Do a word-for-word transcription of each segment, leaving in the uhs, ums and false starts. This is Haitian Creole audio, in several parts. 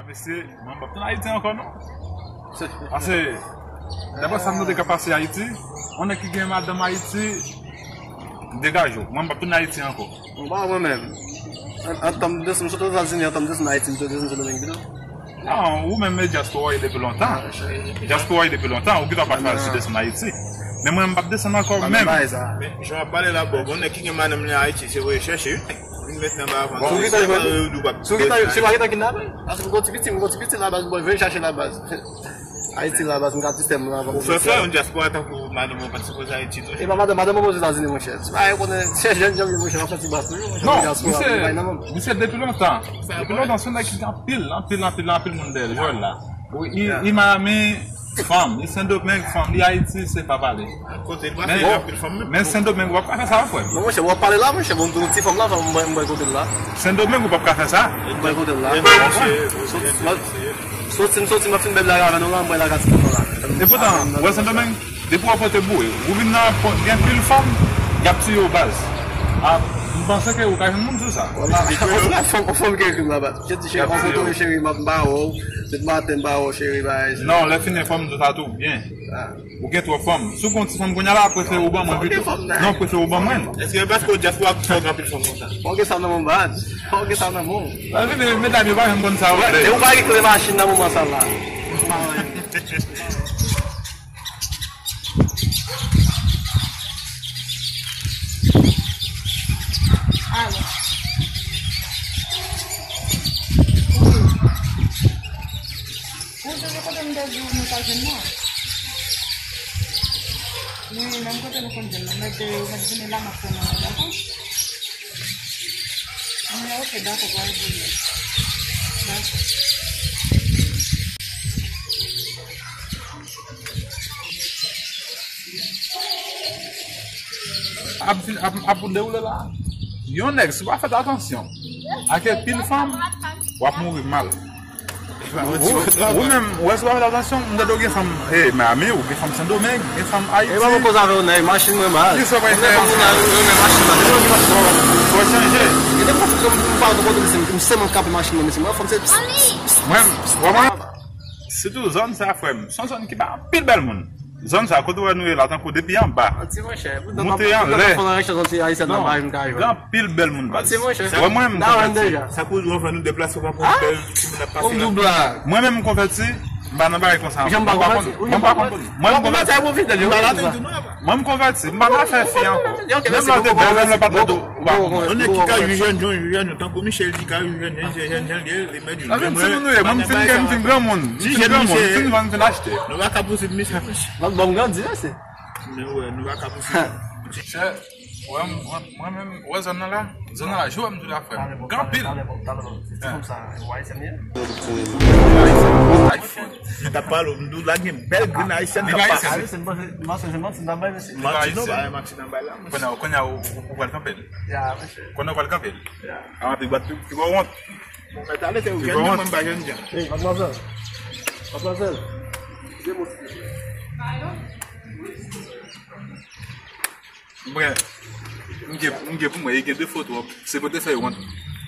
Mesye, mwen m p ap tounen Ayiti ankò, non. Pase, daprè sa m tande k ap pase Ayiti, yon nèg ki gen madanm Ayiti, degaje w. Mwen m p ap tounen Ayiti ankò. Bon, ba mwen menm. An, an tanm de, m sot Etazini, an tanm de, m Ayiti, m te desann Sendomeng pito. Non, ou menm e dyaspora w ye depi lontan. Dyaspora w ye depi lontan, ou gentan pa chwazi desann Ayiti. Men mwen, m p ap desann ankò menm. Men, jan w ap pale la, bon, bon, nèg ki gen madanm li Ayiti, se vre, chèche, wi. Vin met nan ba avan. Sou ki tan, sou ki tan, se pa ki tan kidnape? Paske m gon ti piti, m gon ti piti la baz, mwen vin chache la baz. Ayiti la baz, m ka sistèm la. Ou fè fè yon dyaspora tankou madanm ou pa t sipoze Ayiti, non? E pa madanm, madanm mwen Ozetazini, monchè. Se pa yo konnen, se jèn jan yo, monchè, w ap santi baz toujou, monchè. Non, dyaspora, misye, bay nan men. Misye depi lontan. Depi lontan, se yon nèg ki gen anpil, anpil, anpil, anpil moun dèyè l, Joel la. Wi, li, li Miami, fanm, li Sendomeng, fanm, li Ayiti, se pa pale. Kote l pase, men, gen anpil fanm menm. Men Sendomeng, ou p ap ka fè sa, frè m. Non, monchè, w ap pale la, monchè, bon, ti fanm la, fanm, mwen, mwen kote l la. Sendomeng, ou p ap ka fè sa. Mwen kote l la. Soti, m soti, m ap fin bèb la avè nou la, mwen la gati fanm la. E poutan, ou wè Sendomeng, depi w ap pote bouye, ou vin nan pò, gen pil fanm, y ap tiye w baz. A, m panse ke ou ka jwenn moun sou sa. Wala, yon fanm, yon fanm ki ekri m la baz. Je di, cheri, on foto, cheri, m ap ba ou. Depi maten, m ba ou, cheri, bay. Non, lè fini, fò m di w sa tou, byen. Ou gen twòp fanm. Si w gen yon ti fanm kounye a la, prefere ou ban mwen pito. Non, prefere ou ban mwen. Èske e paske w dyaspora ki fè w gen anpil fanm konsa? Fò w gen sa nan men w, baz. Fò w gen sa nan men w. Sa vle di, medam yo pa janm konn sa yo vle. E ou pa gen kle machin nan moman sa la. Alo. Ou sonje kote m te di w nou ta jwenn mwen? Wi, menm kote nou konn jwenn mwen. Mèt, mèt vini la, m ap fè mwen, dakò? Mwen, ok, dakò, pa gen pwoblèm. Dakò. Ap, ap, ap dewoule la. Yon nèg, si w pa fè atansyon ak pil fanm, w ap mouri mal. Ou, ou menm, ou wè si w pa fè atansyon, m tande w gen fanm, eh, Miami, ou gen fanm Sendomeng, gen fanm Ayiti. E pa mwen koz avè w, nèg, machin mwen, baz. Kisa w pral fè? Mwen, fanm, mwen, mwen, machin mwen. Fò chanje. E depi m pa kote, m pa kote, m sèlman kanpe machin mwen, mesye. Mwen, fanm, se, mwen, mwen, sitou zòn sa, frè m, se yon zòn ki ba anpil bèl moun. Zòn sa, kote w wè nou ye la, tankou depi anba, moute anlè. Non, gen anpil bèl moun, baz. Wè, mwen menm m konvèti. Sa koz ou anvan nou deplase, w pa konn bèl timoun ap pase la. Mwen menm m konvèti, m pa nan bagay konsa ankò. Mwen pa konn, mwen pa konn. Mwen m konvèti. Mwen m konvèti, m pa nan afè fi ankò. Menm lè w te bèl, menm lè w pa t bèl tou, ou pa konn. Yon nèg ki ka jwenn, jwenn, jwenn, tankou Michel di ka jwenn, jwenn, jwenn, jwenn, li mèt jwenn. Sa vle di, se moun nou ye, mwen m fin gen, m fin granmoun. M fin granmoun, m fin vann, m fin achte. Nou pa ka pousib, mesye. Lòt bò m grandi, mesye. Men wè, nou pa ka pousib. Chè, wè, mwen, mwen menm, wè zòn nan la, zòn nan la, jwe m di w la, frè m. Gen anpil. Ayisyen. T ap pale w, m di w la gen bèl grenn ayisyen k ap pase. Manti non, pa manti nan bay la. Kounye a, kounye a, ou, ou, ou pral kanpe l. Kounye a, ou pral kanpe l. A, pi bat, pi, pi gwo wont. Bon, mèt ale, se ou jèn, mwen m pa jèn jan. Hey, madmwazèl. Madmwazèl. Excusez-moi, s'il vous plaît. Mwen, m gen, m gen pou mwen, e gen de foto, se pou te fè yo wont.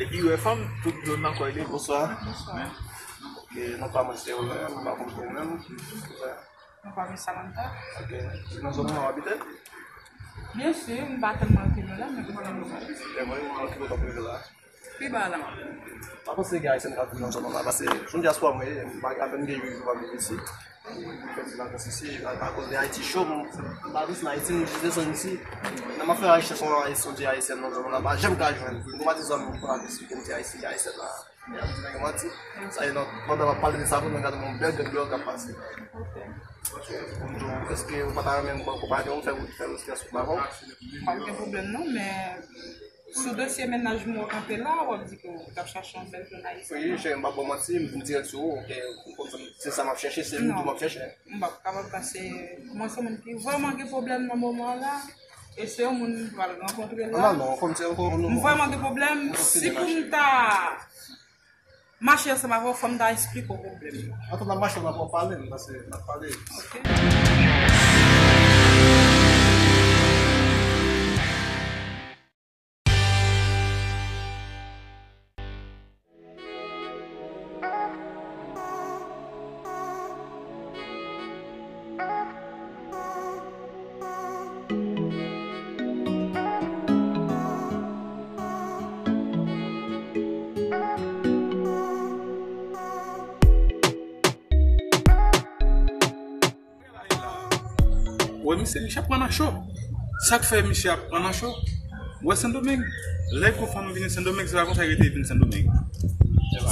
Epi, wè, fanm, tout zòn nan kò li. Bonswa. Bonswa. Ok, non pa mwen, se ou menm, m pa konn pou ou menm. Non pa mwen, Samantha. Ok, se nan zòn nan w abite? Byen si, m pa tèlman rete lwen la, men m konnen nou abite. E mwen, mwen, ki kote w rive la? Pi ba la. Pa panse gen Ayisyen k ap viv nan zòn nan la, paske se yon dyaspora mwen ye, m pa, apèn gen uit jou m ap viv isi. M fè ti vakans isi, a, akoz de Ayiti cho, m, m pa desann Ayiti, m jis desann isi. Nan m ap fè rechèch yon Ayisyen, yon ti Ayisyèn nan zòn nan la, m pa janm ka jwenn. Pou m pa di zòn, m pa eksplike m ti Ayisyen, ti Ayisyèn la. M ap di nèg manti. Sa e nan, pandan m ap pale de sa, pou mwen gade yon bèl gang deyò k ap pase. Ok. Pou m di w, èske ou pa ta renmen m ban konpayi w, fè, fè rechèch sou m avè w? Pa gen pwoblèm non, men Sou dosye mennaj mwen w kanpe la, w ap di ke w t ap chache yon bèl jèn ayisyen. Wi, cheri, m p ap ba w manti, m vin dirèk sou ou, ke ou konn se sa m ap chèche, se ou tou m ap chèche. Non, m p ap kapab paske mwen se moun ki vrèman gen pwoblèm nan moman an la, e se yon moun m pral rankontre la. Non, non, kòm se yon... M vrèman gen pwoblèm, si pou m ta mache ansanm avè w, fò m ta esplike w pwoblèm nan. Antan n ap mache, n ap pale, paske n ap pale. Ok. Misye, misye ap pran nan cho. Sa k fè misye ap pran nan cho? Ou wè Sendomeng, lè gon fanm vini Sendomeng, se pa konsa li rete vin Sendomeng.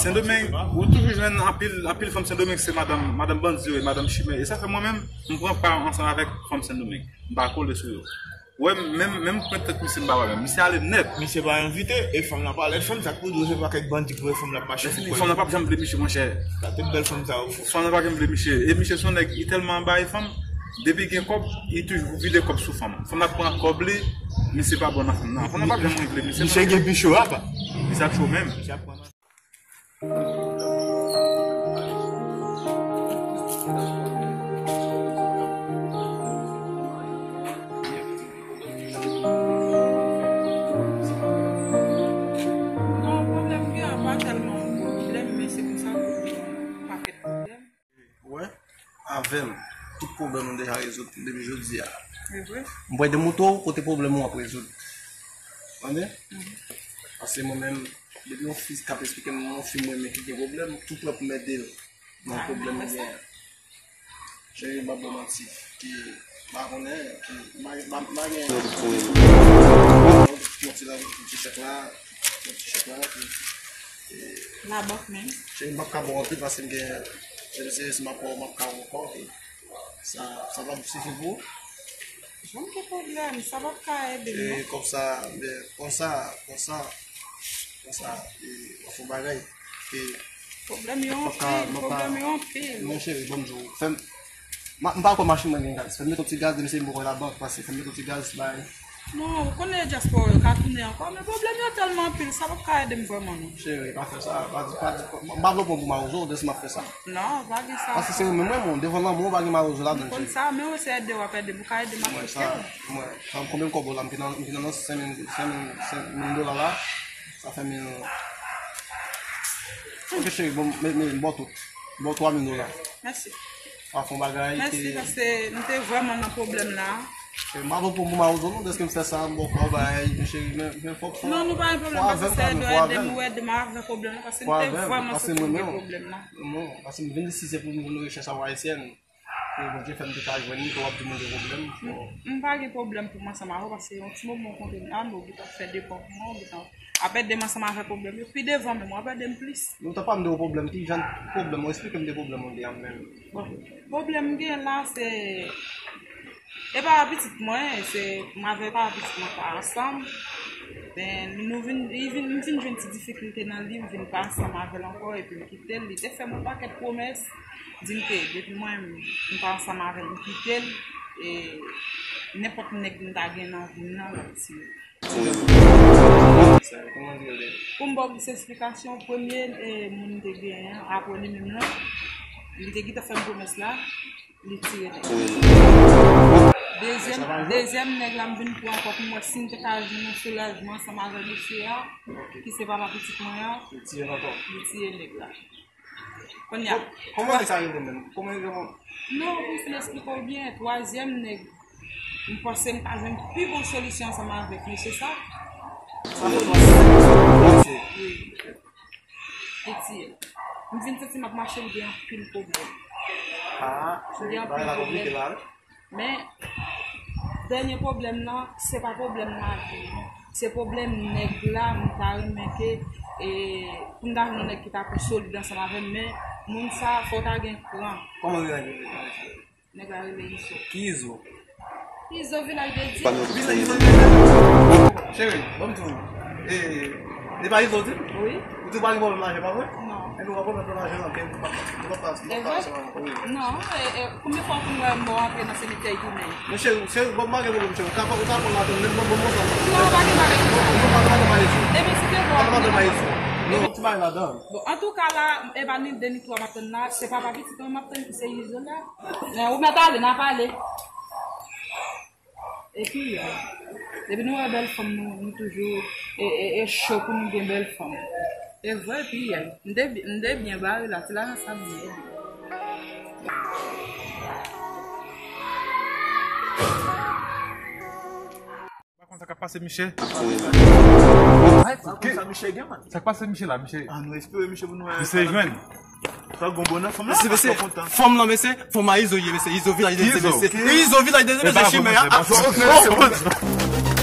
Sendomeng, ou toujou jwenn anpil, anpil fanm Sendomeng, se madanm, madanm bandi yo e madanm chimè. E sa fè mwen menm, m pran pa ansanm avèk fanm Sendomeng. M pa kole sou yo. Ou wè, menm, menm pwent tèt misye m pa wè menm. Misye ale nèt. Misye pa envite, e fanm nan pa lèd fanm, sa k pou di w se pa kèk bandi k voye fanm nan ap mache pou kò yo. Fanm nan p ap janm vle misye, monchè. Sa tout bèl fanm sa yo fò. Fanm nan pa janm vle misye. E misye se yon nèg, li tèlman anba e fanm, depi gen kòb, li toujou vide kòb sou fanm. Fanm nan pran kòb li, misye pa bon nan fanm nan. Fanm nan p ap janm vle misye. Misye gen pi cho apa. Misye ap cho menm. Misye ap pran Non, pwoblèm gen an pa tèlman yon pwoblèm, men se konsa pou gen yon pakèt pwoblèm. Ou wè, avè m, tout pwoblèm nou deja rezoud depi jodi a. Se vre. M pral demontre w kote pwoblèm ou ap rezoud. Tande? Mhm. Paske mwen menm, depi yon fi k ap esplike m yon fi mwen men ki gen pwoblèm, m tou prè pou m ede l nan pwoblèm li genyen. Cheri, m p ap ba w manti, ki m pa konnen, ki m pa, m pa, m pa gen yon ti, yon ti chèk la, yon ti chèk la, ki, e, labank menm. Cheri, m p ap ka ba w anpil paske m gen, se, se, se m ap, m ap ka ankò, e, sa, sa p ap sifi pou ou? Janm gen pwoblèm, sa p ap ka ede m, non. E, kòb sa, men, konsa, konsa, konsa, e, w ap fè yon bagay, e, pwoblèm yo anpil, pwoblèm yo anpil. Non, cheri, ban m di w, fè m, m pa kwè machin mwen gen gaz. Fè m mete yon ti gaz, demen se m poko labank, pase fè m mete yon ti gaz, bay. Non, ou konnen dyaspora yo ka tounen ankò, men pwoblèm yo tèlman anpil, sa p ap ka ede m vrèman, non. Cheri, pa fè sa, pa di, pa di, m pa vle pran pou mawozo, deske m ap fè sa. Non, pa gen sa. Paske se mwen, mwen, mwen, devan lanmou, pa gen mawozo ladan, cheri. M konn sa, men ou se ede w ap ede m, ou ka ede m ap ede w. Mwen, sa, mwen, sa, konbyen kòb ou la, m gen nan, m gen nan senk mil, senk mil, senk mil dola la, sa fè mil. Ok, cheri, bon, men, men, m ba w tout. M ba w twa mil dola. Mèsi. Pa fè yon bagay. Mèsi, paske m te vrèman nan pwoblèm la. E, m pa pran pou mawozo, non, deske m fè sa, m ba w kòb, bay, men cheri, men, men fòk, fòk. Non, nou pa gen pwoblèm, paske se ede w ede m, ou ede m avèk pwoblèm la, paske m te vrèman soti nan pwoblèm la. Non, paske m vin isit, se pou m vin rechèch avwa ayisyèn. E Bondye fè m te ka jwenn li, ke w ap di mwen gen pwoblèm. M, m pa gen pwoblèm pou m ansanm avè w, paske yon ti moman w kontre m la, men w gentan fè de pa pou mwen, w gentan ap ede m ansanm avè pwoblèm yo. Pi devan menm, w ap ede m plis. Ou ta pa m de yon pwoblèm, ki jan pwoblèm? Ou eksplike m de pwoblèm ou gen an menm. Bon, pwoblèm m gen la, se, e papa pitit mwen, se, m avè papa pitit mwen pa ansanm. Men, nou vin, li vin, m vin jwenn ti difikilte nan li, m vin pa ansanm avè l ankò, epi m kite l. Li te fè m yon pakèt pwomès, di m ke depi mwen, m pa ansanm avè l, m kite l, e nenpòt nèg m ta gen nan vi m nan, l ap tiye l. Pou m ba w plis esplikasyon, premye, e, moun m te genyen an, apre li menm lan, li te gentan fè m pwomès la, li tire nèg la. Dezyèm, dezyèm nèg la, m vin pran ankò pou m wè si m te ka jwenn yon soulajman ansanm avè mesye a, ki se papa pitit mwen an, li tiye nèg la. Kounye a. Kòman nèg sa rele menm? Kòman li rele? Non, pou m fin esplike w byen, twazyèm nèg, m panse m ka jwenn pi bon solisyon ansanm avèk mesye sa. Sa fè twazyèm nèg. Wi. Li tiye l. M vin santi m ap mache, m gen anpil pwoblèm. Ah, m gen anpil pwoblèm. Men, dènye pwoblèm nan, se pa pwoblèm lavi, non. Se pwoblèm nèg la, m ta renmen ke, e, pou m ta jwenn yon nèg ki ta pi solid ansanm avè m, men moun sa, fò w ta gen kran. Kòman li rele? Nèg la rele Izo. Ki Izo? Izo vilaj de Dye. Cheri, ban m di w. E, e pa Izo w di? Wi. Ou di w pa gen pwoblèm lajan, pa vre? Non. Ebyen, w pa pwoblèm lajan, non, ke ou pa, ou pa, ou pa, ou pa, wi. Non, e, e, konbyen fwa w konn wè mò antre nan simityè, li tounen? Men cheri, cheri, bon, m pa gen pwoblèm, cheri. Ou ka, ou ka pran lajan, men bon, bon, bon, sa. Non, pa gen bagay konsa. Bon, pa, pa gen bagay, cheri. Ebyen, si te vre, pa gen bagay, cheri. Non, ti bagay ladan. Bon, antouka la, e pa ni de ni twa m ap tann la, se papa pitit mwen m ap tann ki se Izo la. Men ou mèt ale, n a pale. Epi, e, depi nou wè bèl fanm, nou, nou toujou, e, e, e cho pou nou gen bèl fanm. E vre, epi, e, m te, m te byen bare la, ti lajan sa byen ede. Pa konn sa k ap pase, Michel. Ay, pou ki sa Michel gen, man? Sa k pase, Michel, la, Michel? Ah, nou espere Michel pou nou, e, Michel jwenn. Sa gon bonè fanm la. Mesye, mesye, fanm lan, mesye, fanm a Izo ye, mesye. Izo vilaj de Izo. Mesye. Izo vilaj de E pa Mesye chimè. bon, e pa bon.